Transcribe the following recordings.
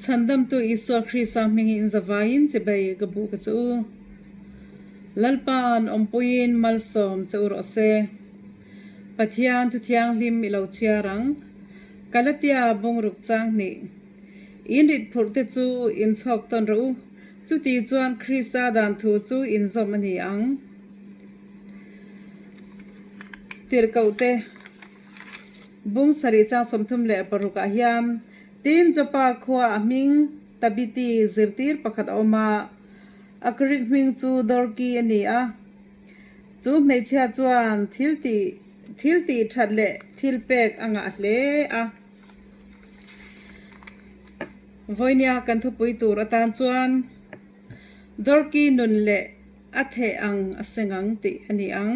Chhandamtu Isua Krista hmingin zavaiin chibai ka buh ka che u. Lalpa'n awmpuiin malsawm che u rawh se. Pathian thu thianghlim i lo chhiar ang. Galatia bungruk chang hnih. In rit phurh te chu in chhawk tawn rawh u. Chuti chuan Krista dan thu chu in zawm a ni ang. Tirhkoh te bung sarih chang 36 ah hian Tin Joppa khua a hming Tabiti zirtir pakhat a awm a, a Greek hming chu Dorki a ni a. Chu hmeichhia chuan thil tih thil tih that leh thil pek a ngah hle a. Vawinia kan thupui tur atan chuan Dorki nun leh a theh ang a seng ang tih a ni ang.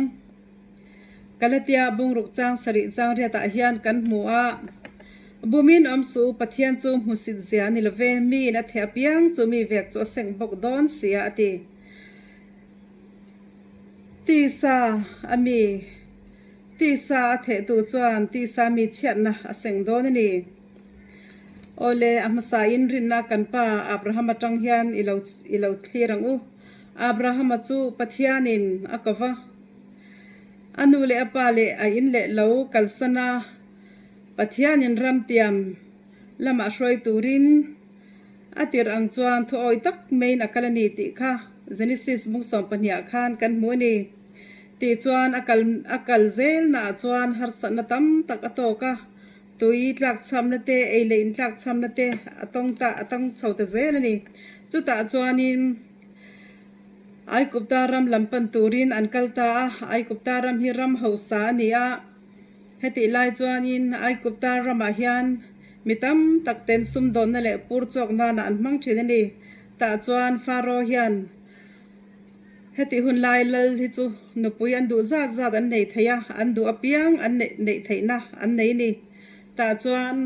Galatia bungruk chang sarih chang riatah hian kan hmu a, Bumin awm suh u, Pathian chu hmusit zia a ni lo ve, miin a theh apiang chu mi vek chu a seng bawk dawn sia a ti. Tisa a mi, tisa a thehtu chuan tisa mi chhiatna a seng dawn a ni. Awle, a hmasain rinna kan pa Abraham atang hian i lo i lo thlir ang u. Abrahama chu Pathianin a ko va. A nu leh a pa leh a in leh lo kalsan a, Pathianin ram tiam lamah hruai turin a tirh ang chuan thuawi tak maiin a kal a ni tih kha Genesis bung 12 ah khan kan hmu a ni. Tihchuan a kal a kal zelnaah chuan harsatna tam tak a tawk a. Tui tlakchhamna te, ei leh in tlakchhamna te a tawng ta a tawng chho ta zel a ni. Chutah chuanin Aikupta ram lam pan turin an kal ta a, Aikupta ram hi ram hausa a ni a. Hetih lai chuanin Aikupta ramah hian mi tam tak ten sumdawnna leh pur chawk nana an hmang thin a ni. Tah chuan Faro hian Heti hun lai lal hi chu nupui an duh zat zat an nei thei a, an duh apiang an neih neih theihna an nei a ni. Tah chuan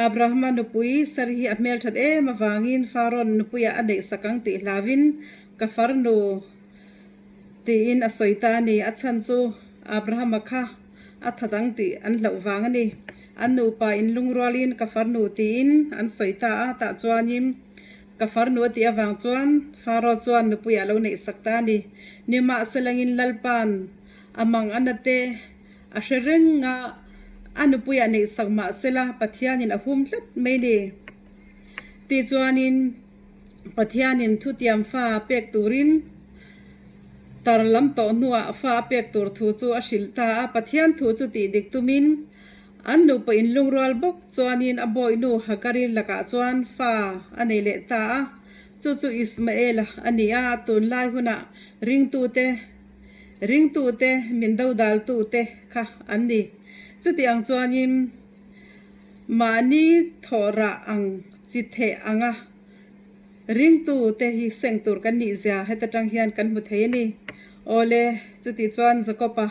Abrahama nupui Sari hi a hmelthat em avangin Farawn nupuiah a neih sak ang tih hlauhin ka farnu tiin a sawi ta a ni. A chhan chu Abrahama kha a that ang tih an hlauh vang a ni. An nupa inlungrualin ka farnu tiin an sawi ta a, tah chuanin Ka farnu a tih avang chuan Faro chuan nupui a lo neih sak ta a ni. Nimahselangin Lalpa'n a mang a na te a hre reng a, a nupui a neih sak mahsela Pathianin a hum tlat mai ni. Tichuanin Pathianin thutiam fa pek turin tar lam tawh hnuah fa a pek tur thu chu a hrilh ta a. Pathian thu chu tih dik tumin An nupa inlungrual bawk chuanin a bawihnu Hagari lakah chuan fa a nei leh ta a, chu chu Ismaela a ni a, tunlai hunah ringtute ringtute min dodaltute kha an ni. Chuti ang chuanin mahni thawhrah ang chi theh anga ringtute hi seng tur kan nih zia heta tang hian kan hmu thei a ni. Awle, chuti chuan Jakob-a.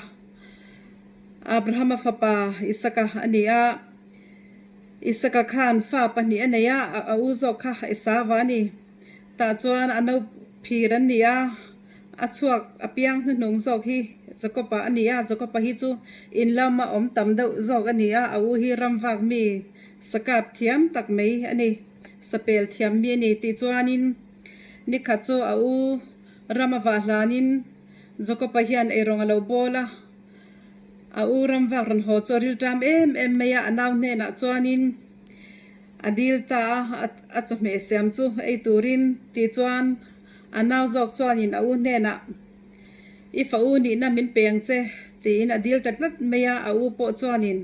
Abrahama fapa Isaka a ni a, Isaka khan fa pahnih a nei a, a u zawk kha Esava a ni. Tah chuan a no phir an ni a, a chhuak a piang hnuhnung zawk hi Jakoba a ni a, Jakoba hi chu in lama awm tam deuh zawk a ni a, a u hi ram vak mi sakap thiam tak mai a ni, sapel thiam mi a ni tih chuanin nikhat chu a u ram a vah hlanin Jakoba hian eirawng a lo bawl a. A u ram vak rawn haw chu a rilṭam em em mai a, a nau hnenah chuanin a dil ta a, a chawhmeh siam chu ei turin tih chuan a nau zawk chuanin a u hnenah I fa u nihna min pe ang che tiin a dil ta tlat mai a, a u pawh chuanin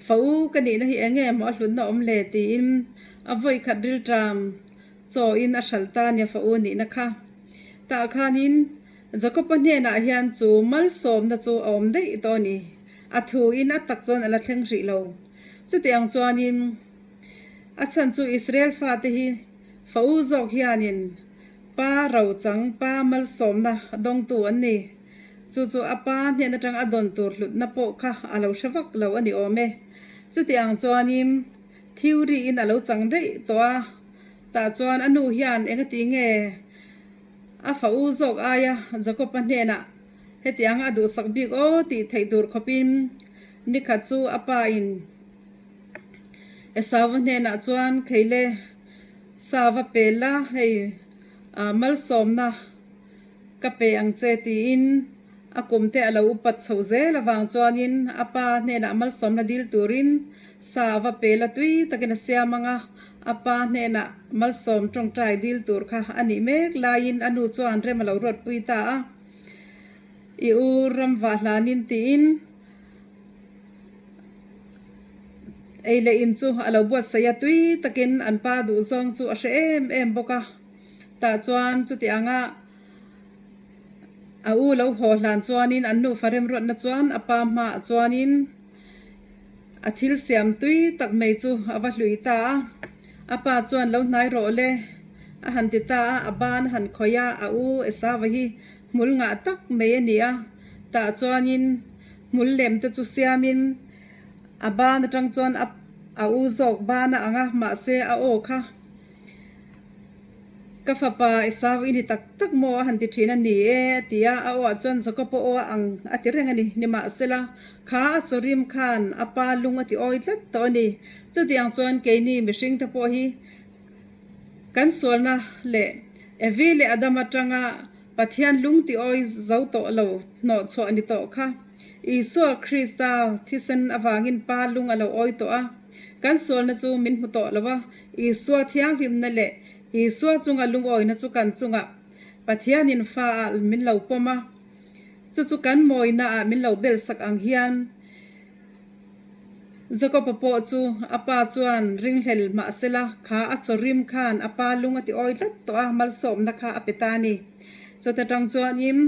Fa u ka nihna hi eng nge maw a hlutna awm le tiin a vawikhat rilṭam chaw in a hralh ta nia fa u nihna kha tah khanin Jakob-a hnenah hian chu malsawmna chu a awm daih tawh a ni. A thu in a tak chuan a la thleng hrih lo. Chuti ang chuanin a chhan chu Israel fate hi fa u zawk hianin pa ro chang, pa malsawmna dawngtu an ni. Chu chu a pa hnen atang a dawn tur hlutna pawh kha a lo hre vak lo a ni awm e. Chuti ang chuanin theory in a lo chang daih tawh a, tah chuan a nu hian engati nge A fa u zawk aia Jakob-a hnenah hetiang a duhsak bik aw tih theih tur khawpin nikhat chu a pa in Esau-a hnenah chuan Kheile, Sa va pel la, hei malsawmna ka pe ang che tiin a kum te a lo upat chhoh zel avang chuanin a pa hnenah malsawmna dil turin sa a va pel a, tui takin a siam ang a, a pa hnenah malsawm tawngtai dil tur kha a nih mek laiin a nu chuan rem a lo ruatpui ta a, I u ram vah hlanin tiin ei leh in chu a lo buatsaih a, tui takin an pa duhzawng chu a hre em em bawk a, tah chuan chuti anga a u lo haw hlan chuanin an nufa remruatna chuan a pa hmaah chuanin a thil siam tui tak mai chu a va hlui ta a, a pa chuan lo hnai rawh le a han ti ta a, a ban a han khawih a, a u Esava hi hmul ngah tak mai a ni a, tah chuanin hmul lem te chu siamin a ban atang chuan a a u zawk ban a ang a, mahse a aw kha ka fapa Esau i ni tak tak maw a han ti thin a ni e a ti a, a aw ah chuan Jakob-a aw a ang a ti reng a ni, nimahsela kha a chawrim khan a pa lung a ti awi tlat tawh a ni, chutiang chuan keini mihring te pawh hi kan sualna leh Evi leh Adam atanga Pathian lung ti awi zo tawh lo hnawh chhuah ni tawh kha. Isua Krista thisen avangin Pa lung a lo awi tawh a, kan sualna chu min hmu tawh lo a, Isua thianghlimna leh Isua chunga lungawina chu kan chungah Pathianin fa ah min lo pawm a, chu chu kan mawina ah min lo belsak ang hian Jakob-a pawh chu a pa chuan ringhlel mahsela kha a chawrim khan a pa lung a ti awi tlat tawh a, malsawmna kha a pe ta a ni. Chuta tang chuanin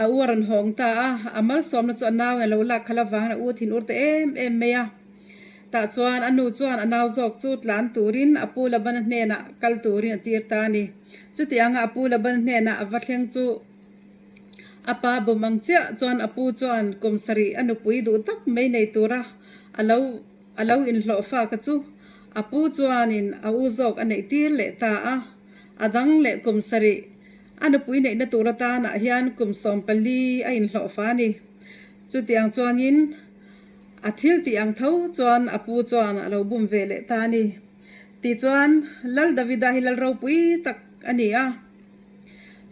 a u a rawn hawng ta a, a malsawmna chu a nau in a lo lak khalh avangin a u thinur ta em em mai a. Tah chuan a nu chuan a nau zawk chu tlan turin a pu Labana hnenah kal turin a tir ta a ni. Chutianga a pu Labana hnenah a va thleng chu, A pa bawm ang chiah chuan a pu chuan kum sarih a nupui duh tak mai nei tura a lo a lo inhlawh fak a chu a pu chuanin a u zawk a neih tir leh ta a. A dang leh kum sarih a nupui neihna tur atanah hian kum 14 a inhlawh fa a ni. Chutiang chuanin a thil tih ang tho chuan a pu chuan a lo bum ve leh ta a ni. Tichuan Lal Davida hi lal ropui tak a ni a.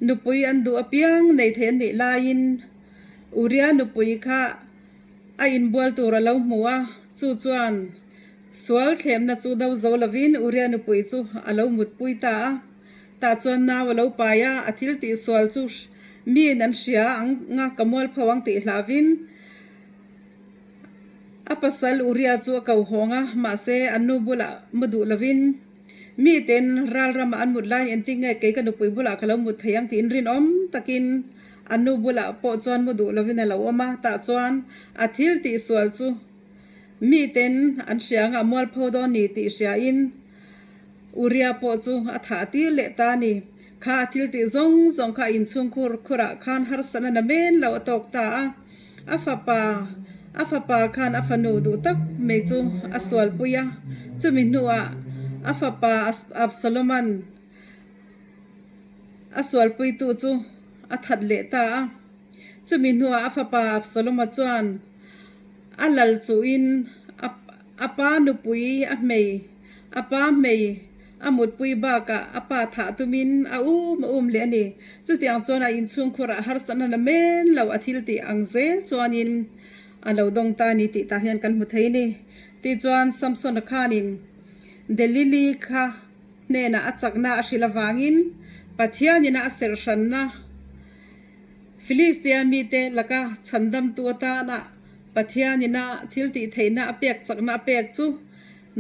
Nupui an duh apiang nei thei an nih laiin Uria nupui kha a inbual tur a lo hmu a, chu chuan sual thlemna chu do zo lovin Uria nupui chu a lo mutpui ta a. Tah chuan nau a lo pai a, a thil tih sual chu miin an hria ang nga ka mualpho ang tih hlauhin a pasal Uria chu a ko hawng a, mahse an nu bulah mu duh lovin Miten ral ramah an mut laiin engtin nge kei ka nupui bulah ka lo mut thei ang tiin rinawm takin a nu bulah pawh chuan mu duh lovin a lo awm a, tah chuan a thil tih sual chu miten an hria anga a mualpho dawn ni tih hriain Uria pawh chu a thah tir leh ta a ni. Kha a thil tih zawng zawng kha a inchhungkhur khurah khan harsatna na men lo a tawk ta a. A fapa, a fapa khan a fanu duh tak mai chu a sualpui a, chumi hnuah a fapa Absaloma'n a sualpuitu chu a that leh ta a. Chumi hnuah a fapa Absaloma chuan a lal chuhin a A pa nupui a hmei, a pa hmei a mutpui bakah a pa thah tumin a um a um leh a ni. Chutiang chuan a inchhungkhurah harsatna na men lo a thil tih ang zel chuanin a lo dawng ta a ni tih tah hian kan hmu thei a ni. Tichuan Samson-a khanin Delili kha hnenah a chakna a hrilh avangin Pathianin a serh hranna Filistia mite laka chhandamtu atana Pathianin a thil tih theihna a pek chakna a pek chu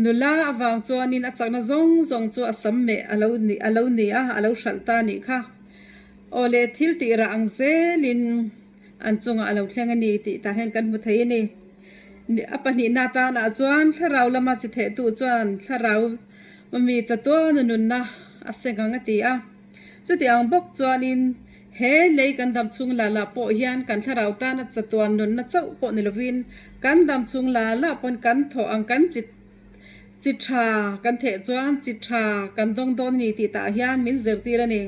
nula avang chuanin a chakna zawng zawng chu a sam meh a lo ni a lo ni a, a lo hralh ta nih kha. Aw le thil tih rah ang zelin an chungah a lo thleng a ni tih tah hian kan hmu thei a ni. A pahnihna atanah chuan thlarau lama chi thehtu chuan thlarau mi chatuana nunna a seng ang a ti a. Chuti ang bawk chuanin he lei kan dam chhung la la pawh hian kan thlarau tana chatuan nunna chauh pawh ni lovin kan dam chhung la la pawn kan thawh ang kan chi chi tha kan theh chuan chi tha kan dawng dawn a ni tih tah hian min zirtir a ni.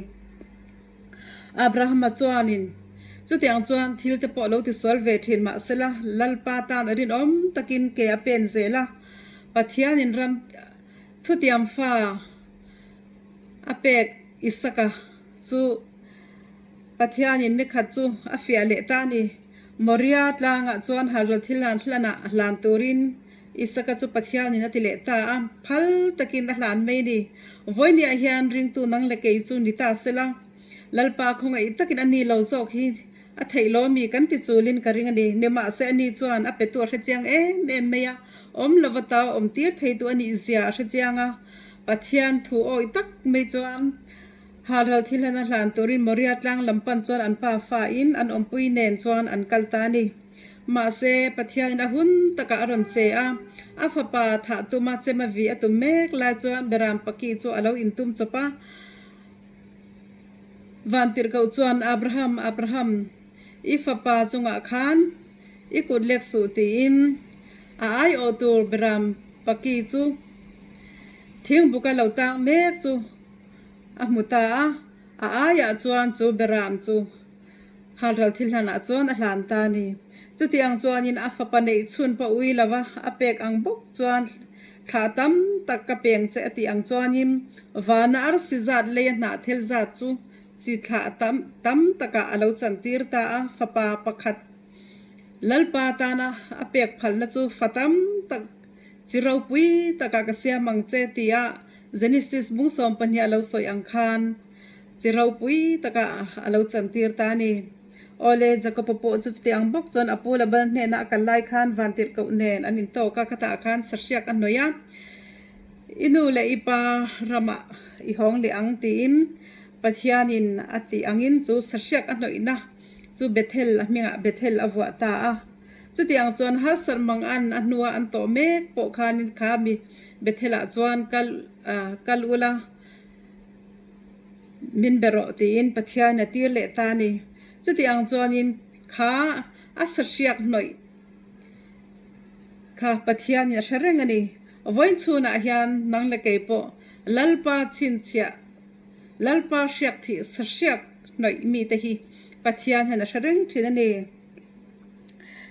Abrahama chuanin chutiang chuan thil te pawh lo tisual ve thin mahsela Lalpa tan a rinawm takin ke a pen zel a, Pathianin ram thutiam fa. A pek Isaka chu Pathianin nikhat chu a fiah leh ta a ni. Moria tlangah chuan halral thil han hlanah hlan turin Isaka chu Pathianin a ti leh ta a, phal takin a hlan mai ni. Vawinia hian ringtu nang leh kei chu ni ta sela, Lalpa khawngaih takin a ni lo zawk hi a theih lo mi kan ti chulin ka ring a ni. Nimahse a ni chuan a petu a hrechiang em em mai a, awm lova ta awm tir theitu a nih zia a hrechiang a. Pathian thu awih tak mai chuan halral thil hlan a hlan turin Moria tlang lam pan chuan an pa fa in an awmpui nen chuan an kal ta a ni. Mahse, Pathianin a hun takah a rawn che a, a fapa thah tuma chema vi a tum mek lai chuan Beram Paki chu a lo intum chawp a. Vantirhkoh chuan, Abraham, Abraham, i fapa chungah khan i kut lek suh tiin a aiawh tur Beram Paki chu thingbuka lo tang mek chu a hmu ta a, a aiah chuan chu Beram chu Halral thil hlanah chuan a hlan ta a ni. Chutiang chuanin a fapa neih chhun pawh ui lo va, a pek ang bawk chuan thlah tam tak ka peng che a tih ang chuanin vana arsi zat lei a hnah thel zat chu chi thlah tam tam takah a lo chantir ta a, fapa pakhat Lalpa tana a pek phalna chu fa tam tak chi ropui takah ka siam ang che tia Genesis bung 12 a lo sawi ang khan Chi ropui takah a lo chantir ta a ni. Awle, Jakob-a pawh chu chuti ang bawk chuan a pu Laban hnenah a kal lai khan vantirhkoh nen an intawk a, khatah khan sahriak a hnawih a, I nu leh i pa ramah i hawng leh ang tiin Pathianin a tih angin chu sahriak a hnawihna chu Bethel a hmingah Bethel a vuah ta a. Chuti ang chuan harsat mang an a hnua an tawh mek pawh khanin kha mi Bethel-ah chuan kal kal ula, Min be rawh tiin Pathian a tir leh ta a ni. Chuti ang chuanin kha a sahriak hnawih kha Pathianin a hre reng a ni. Vawiin chhunah hian nang leh kei pawh Lalpa chhinchhiah, Lalpa hriak thih sahriak hnawih mite hi Pathian hian a hre reng thin a ni.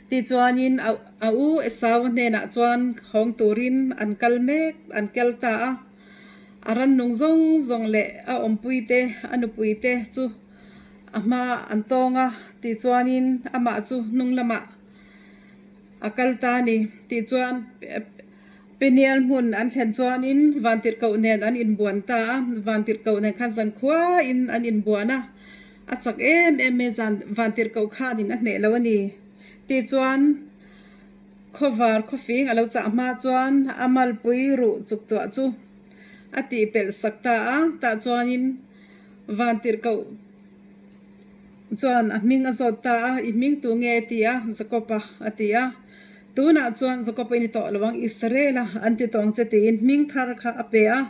Tichuanin a u Esau hnenah chuan hawng turin an kal mek, an kel ta a. A rannung zawng zawng leh a awmpui te, a nupui te chu a hma an tawng a, tichuanin amah chu hnung lamah a kal ta a ni. Tichuan Peniel hmun an thlen chuanin Vantirhkoh nen an inbuan ta a, Vantirhkoh nen khan zankhuain an inbuan a, a chak em em mai zan Vantirhkoh khanin a hneh lo a ni. Tichuan. Khawvar khawfing a lo chah hma chuan a malpui ruh chuk tuah chu a tih pelh sak ta a, tah chuanin Vantirhkoh chuan a hming a zawt ta a, I hming tu nge? ti a, Jakob-a a ti a. Tunah chuan Jakob-a i ni tawh lo ang, Israel-a an ti tawh ang che tiin hming thar kha a pe a,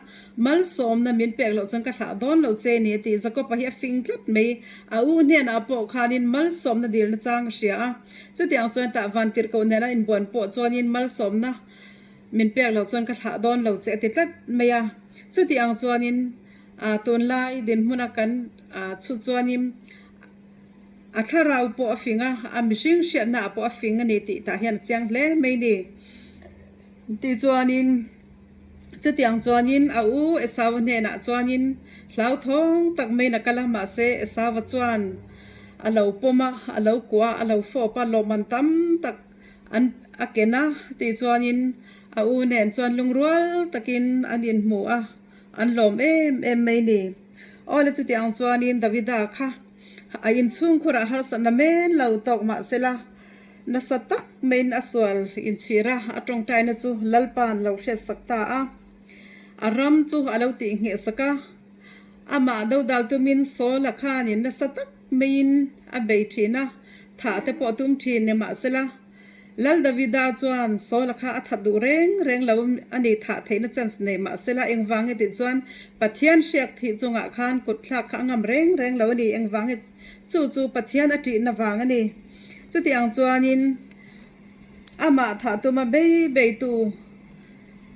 Malsawmna min pek loh chuan ka thlah dawn lo che ni a ti. Jakob-a hi a fing tlat mai, a u hnenah pawh khanin malsawmna dilna chang a hria a. Chutiang chuan tah vantirhkoh nen a inbuan pawh chuanin malsawmna min pek loh chuan ka thlah dawn lo che a ti tlat mai a. Chuti ang chuanin tunlai dinhmuna kan chhut chuanin a thlarau pawh a fing a, a mihring hriatna ah pawh a fing a ni tih tah hian a chiang hle mai ni. Tichuanin. Chutiang chuanin a u Esau hnenah chuanin hlauthawng tak maiin a kal a, mahse Esauva chuan a lo pawm a, a lo kuah a, a lo fawp a, lawmman tam tak an a ken a tih chuanin a u nen chuan lungrual takin an inhmu a, an lawm em em mai ni. Awle chutiang chuanin Davida kha a inchhungkhurah harsatna men lo tawk mahsela, Nasa tak maiin a sual inchhir a, a tawngtaina chu Lalpa'n lo hriatsak ta a. A ram chu a lo tihnghehsak a, amah dodal tumin Saul-a khanin nasa tak maiin a bei thin a, thah te pawh a tum thin ni mahsela, Lal Davida chuan Saul-a kha a that duh reng reng lo a ni, thah theihna chance nei mahsela engvang nge tih chuan Pathian hriak thih chungah khan kutthlak kha a ngam reng reng lo a ni, engvang nge Chu chu Pathian a ṭihna vang a ni. Chuti ang chuanin amah thah tuma bei beitu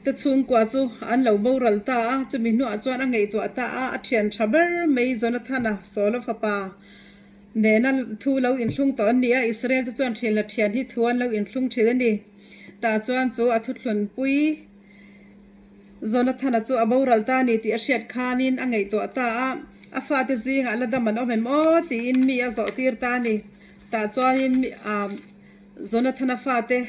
te chhungkua chu an lo boral ta a, chumi hnuah chuan a ngaihtuah ta a, a ṭhian ṭha ber mai Jonathana, Saula fapa nena thu lo inthlung tawh an ni a, Israel te chuan ṭhian la ṭhian hi thu an lo inthlung ṭhin a ni. Tah chuan chu a thuthlunpui. Jonathana chu a boral ta a ni tih a hriat khanin a ngaihtuah ta a, a fate zingah la dam an awm em aw tiin mi a zawh tir ta a ni. Tah chuanin Jonathana fate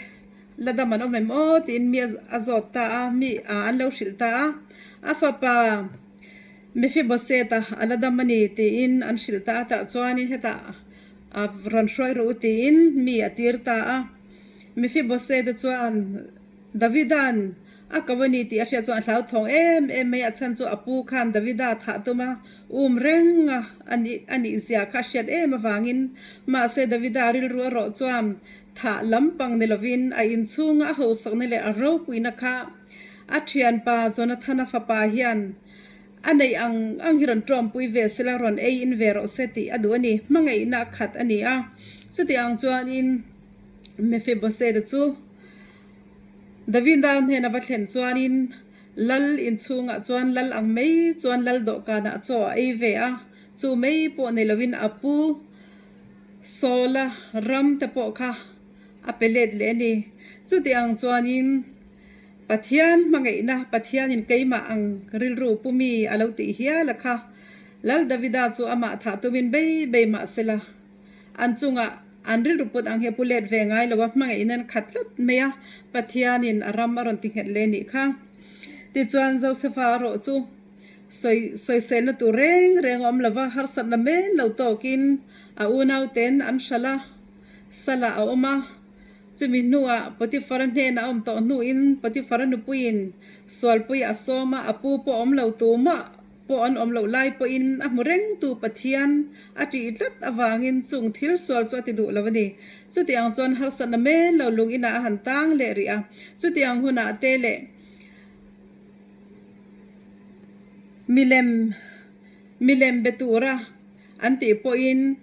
la dam an awm em aw tiin mi a zawt ta a, mi an lo hrilh ta a. A fapa Mephibosheth-a a la dam a ni tiin an hrilh ta a, tah chuanin hetah a rawn hruai rawh u tiin mi a tir ta a. Mephibosheth-a chuan Davida'n a ko a ni tih a hriat chuan a hlauthawng em em mai a, a chhan chu a pu khan Davida thah tum a um reng a a nih zia kha a hriat em avangin. Mahse Davida rilru erawh chuan thah lampang ni lovin a inchhunga a hausakna leh a ropuina kha a thianpa Jonathana fapa hian a neih ang ang hi rawn tawmpui ve sela rawn ei in ve rawh se tih a duh a ni. Hmangaihna a khat a ni a, chuti ang chuanin Mephibosheth-a chu Davida hnena va thlen chuanin lal inchhungah chuan lal ang mai chuan lal dawhkanah chaw a ei ve a, chu mai pawh nei loin a pu Saula ram te pawh kha a pe let leh a ni. Chuti ang chuanin Pathian hmangaihna, Pathianin keimah ang rilru pu mi a lo tih hial a kha, Lal Davida chu amah thah tumin bei bei mah sela. An chungah an rilru put ang hi a pu let ve ngai lo a, hmangaihna an khat tlat mai a, Pathianin a ram a rawn ti nghet leh nih kha. Tichuan Josefa erawh chu sawi sawiselna tur reng reng a awm lo va, harsatna men lo tawkin a unauten an hralh a, salah a awm a. Chumi hnuah Potifara hnenah a awm tawh hnuin Potifara nupuiin sualpui a sawm a, a pu pawh a awm lo tumah pawh an awm loh lai pawhin a hmu rengtu Pathian a ṭih tlat avangin chung thil sual chu a ti duh lo a ni. Chuti ang chuan harsatna men lo lung inah a han tang leh rih a, chuti ang hunah te leh milem milem be tura an tih pawhin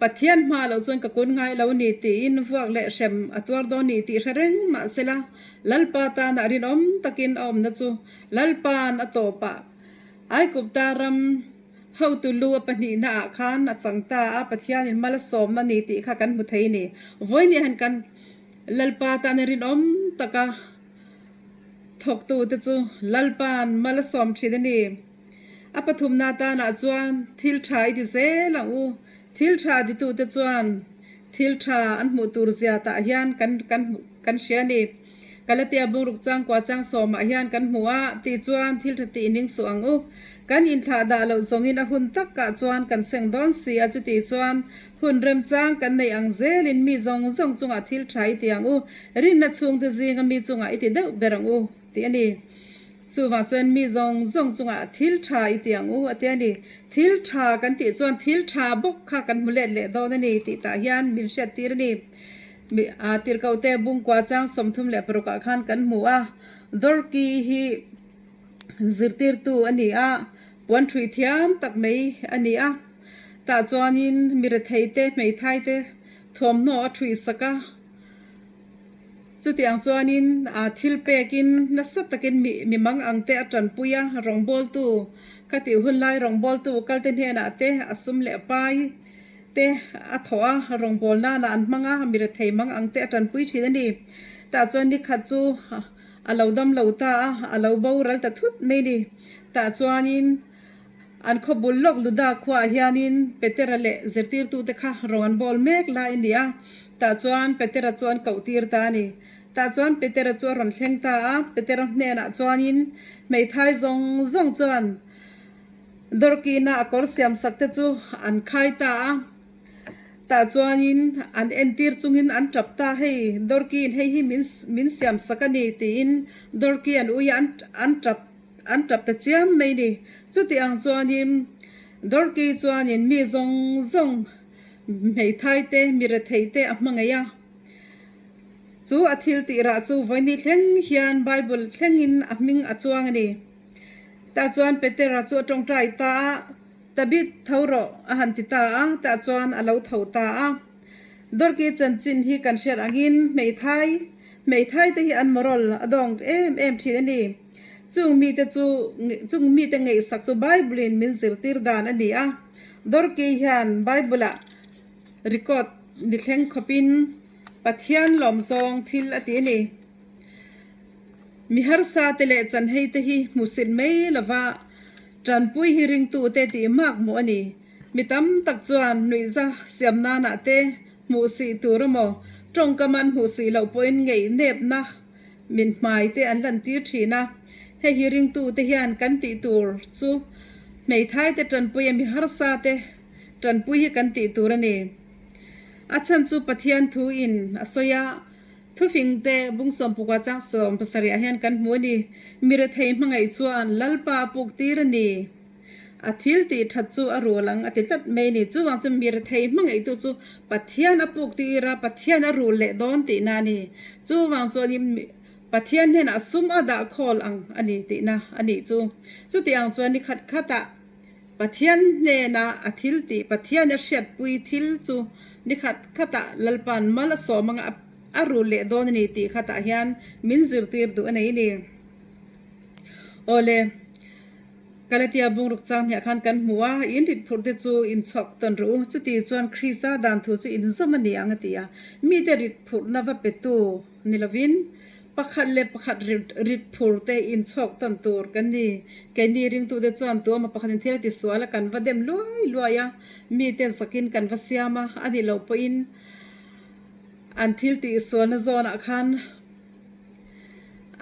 Pathian hma loh chuan ka kun ngai lo ni tiin vuak leh hrem a tuar dawn ni tih hre reng mah sela Lalpa tana rinawm takin a awmna chu Lalpa'n a tawpah Aigupta ram hotu lu a pahnihna ah khan a chang ta a, Pathianin mal a sawmna ni tih kha kan hmu thei ni. Vawiin hian kan Lalpa tana rinawm taka thawktute chu Lalpa'n mal a sawm thin a ni. A pathumna tanah chuan thil tha i ti zel ang u. Thil tha titute chuan thil tha an hmuh tur zia tah hian kan kan kan hria a ni. Galatia bungruk changkua chang sawmah hian kan hmu a, tih chuan thil tha tih ning suh ang u. Kan inthlah dah loh zawngin a hun takah chuan kan seng dawn si a, chuti chuan hun remchang kan neih ang zelin mi zawng zawng chungah thil tha i ti ang u, rinna chhungte zinga mi chungah i ti deuh ber ang u, tih a ni. Chuvang chuan mi zawng zawng chungah thil tha i ti ang u, a ti a ni. Thil tha kan tih chuan thil tha bawk kha kan hmu let leh dawn a ni tih tah hian min hriattir a ni. Mi a tirhkohte bungkua chang 36 ah khan kan hmu a, Dorki hi zirtirtu a ni a, puan ṭhui thiam tak mai a ni a. Tah chuanin mi retheite, hmeithaite thuamhnaw a ṭhui sak a. Chutiang chuanin a thil pekin nasa takin mi mi mang ang te a tanpui a, rawngbawltu ka tih hun lai rawngbawltu kalte hnenah te a sum leh a pai te a thawh a, rawngbâwl nânah an hmang a, mi rethei mang ang te a ṭanpui ṭhin a ni. Tah chuan ni khat chu a lo dam lo ta a, a lo boral ta thut mai a ni. Tah chuanin an khaw bul lawk Luda khuaah hianin Petera leh zirtirtute kha rawng an bâwl mek lai a ni a, tah chuan Petera chu an kohtir ta a ni. Tah chuan Petera chu a rawn thleng ta a, Petera hnenah chuanin hmeithai zawng zawng chuan, Dawrkina a kawr siam sak te chu an khai ta a, tah chuanin an entir chungin an tap ta, hei Dawrkiin hei hi min min siam sak a ni tiin Dawrki an ui a an an tap an tap ta chiam mai ni. Chuti ang chuanin Dawrki chuanin mi zawng zawng hmeithai te mi rethei te a hmangaih a, chu a thil tih rah chu vawini thleng hian Bible thlengin a hming a chuang a ni. Tah chuan Petera chu a tawngtai ta a, Tabith, tho rawh, a han ti ta a, tah chuan a lo tho ta a. Dorki chanchin hi kan hriat angin hmeithai, hmeithai te hi an moral a dawng em em thin a ni. Chung mite chu, chung mite ngaihsak chu Bible in min zirtir dan a ni a. Dorki hian Bible ah record ni thleng khawpin Pathian lawmzawng thil a ti a ni. Mi harsa te leh chanhei te hi hmusit mai lova tanpui hi ringtu te tih mak hmuh a ni. Mi tam tak chuan nuihza siam nanah te hmuh sih tur emaw tawngkam an hmuh sih loh pawhin ngeih nepna min hmai te an lantir thin a. Hei hi ringtu te hian kan tih tur chu hmeithai te tanpui a mi harsa te tanpui hi kan tih tur a ni. A chhan chu Pathian thu in a sawi a, Thufing te bung sawmpukua chang 70 ah hian kan hmu a ni. Mi rethei hmangaih chuan Lalpa a puk tir a ni. A thil tih that chu a rul ang a ti tlat mai a ni. Chuvang chu mi rethei hmangaihtu chu Pathian a puk tir a, Pathian a rul leh dawn tihna a ni. Chuvang chuanin Pathian hnenah sum a dah khawl ang a ni tihna a nih chu. Chutiang chuan ni khat khatah Pathian hnena a thil tih, Pathian a hriatpui thil chu ni khat khatah Lalpa'n mal a sawm anga a rul leh dawn a ni tih khatah hian min zirtir duh a nei a ni. Awle, Galatia bungruk chang hniah khan kan hmu a, in rit phurh te chu in chhawk tawn rawh u, chuti chuan Krista dan thu chu in zawm a ni ang a ti a, mite rit phurhna va petu ni lovin Pakhat leh pakhat rit phur te inchhawk tawn tur kan ni. Keini ringtute chuan tuama pakhatin thil a ti sual a, kan va dem luai luai a, mite zakin kan va siam a, a nih loh pawhin an thil tih sualna zawnah khan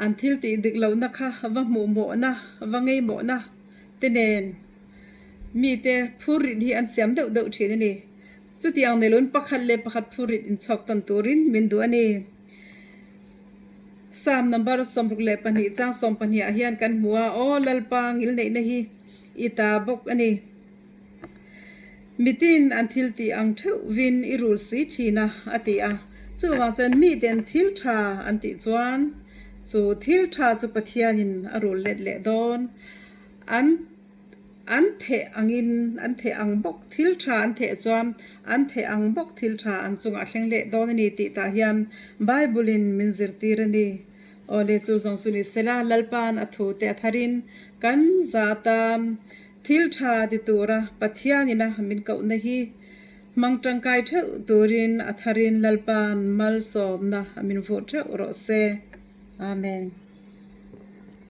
an thil tih dik lohna kha va hmuh mawhna, va ngei mawhna te nen mite phur rit hi an siam deuh deuh thin a ni. Chutiang nelun pakhat leh pakhat phurrit inchhawk tawn turin min duh a ni. Psalm number 62 chang 12 ah hian kan hmu a, Aw Lalpa ngilneihna hi i ta bawk a ni. Mitin an thil tih ang theuhvin i rul si thin a, a ti a. Chuvang chuan miten thil tha an tih chuan chu thil tha chu Pathianin a rul let leh dawn. An. An theh angin an theh ang bawk thil tha an theh chuan an theh ang bawk thil tha an chungah thleng leh dawn a ni tih tah hian Bible in min zirtir a ni. Awle chu zawng chu ni sela Lalpa'n a thu te a tharin kan zat a thil tha ti tura Pathian ina min kohna hi hmang tangkai theuh turin a tharin Lalpa'n malsawmna min vuh theuh rawh se. Amen.